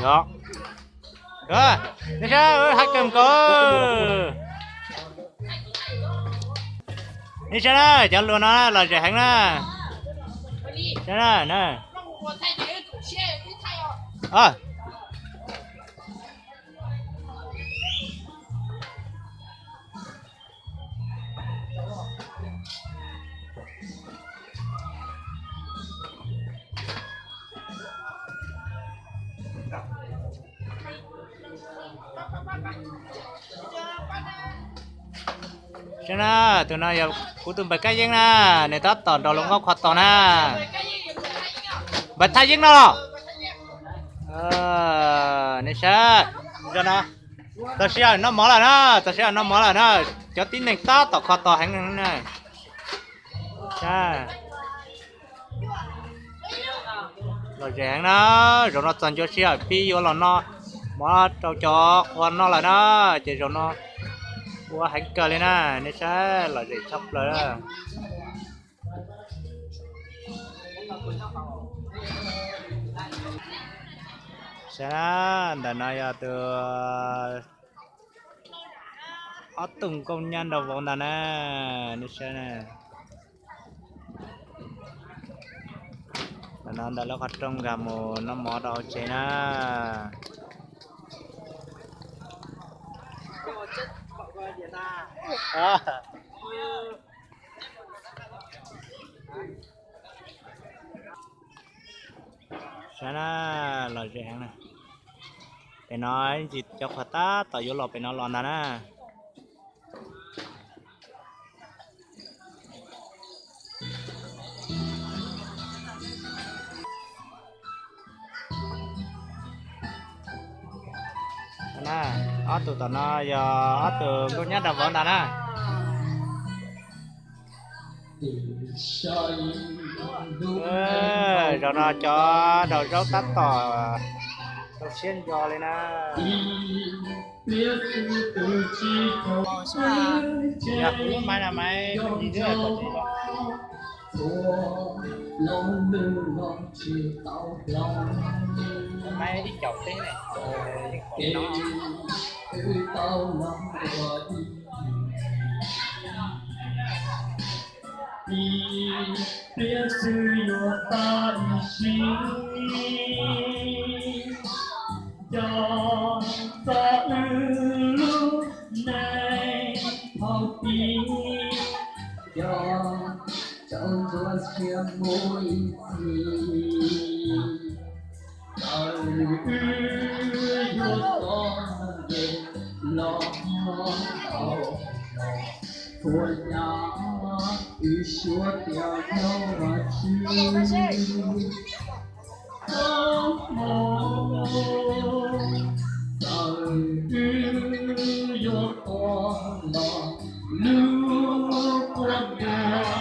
Yog, nej saib, hais kawg nkaus. Nej saib na, cov luas no lom zem heev na. Saib na, na. Saib na, tus no yog kuv tus npawg Kab Yeeb na, nws tab tom nrog luag nkauj kho tos na. Npawg Thaj Yeeb no los? Nej saib, zoo no, txog sij hawm noj mov lawm na, txog sij hawm noj mov lawm na, cov tib neeg tab tom kho tos heev na. Saib, lom zem heev na, zaum no txog ncua sij hawm pib yuav los noj mov rau cov qhua noj lawm na, ces zaum no ua heev kawg li na, nej saib lom zem tshaj plaws. Saib na, ntawm no yog tus ob tug nkauj nyab nraug vauv ntag na, nej saib na. Ntawm no ntawm lawv qhov rooj nkag mus noj mov rau hauv tsev na. Saib na, lom zem heev na. Pem no ntsis cov qhua tab tom yuav los pem no los ntag na. Ob tug tom no yog ob tug nkauj nyab nraug vauv ntag na. Zaum no cov nraug zaub tab tom rau siab ntso li na. Yog kuv lub maiv no maiv me ntsis xwb. Maiv ib caum teb ne, yeej pom no. Ib pliag xwb yuav tag ib sim, nco txog wb lub neej thaum pib, nco tsaus ntsuas siab mus ib txhis. Txawm wb yuav tau nce los tau, txhua yam wb suav tias yog tswv txoj hmoo. Txawm wb yuav tuag los lub kua muag.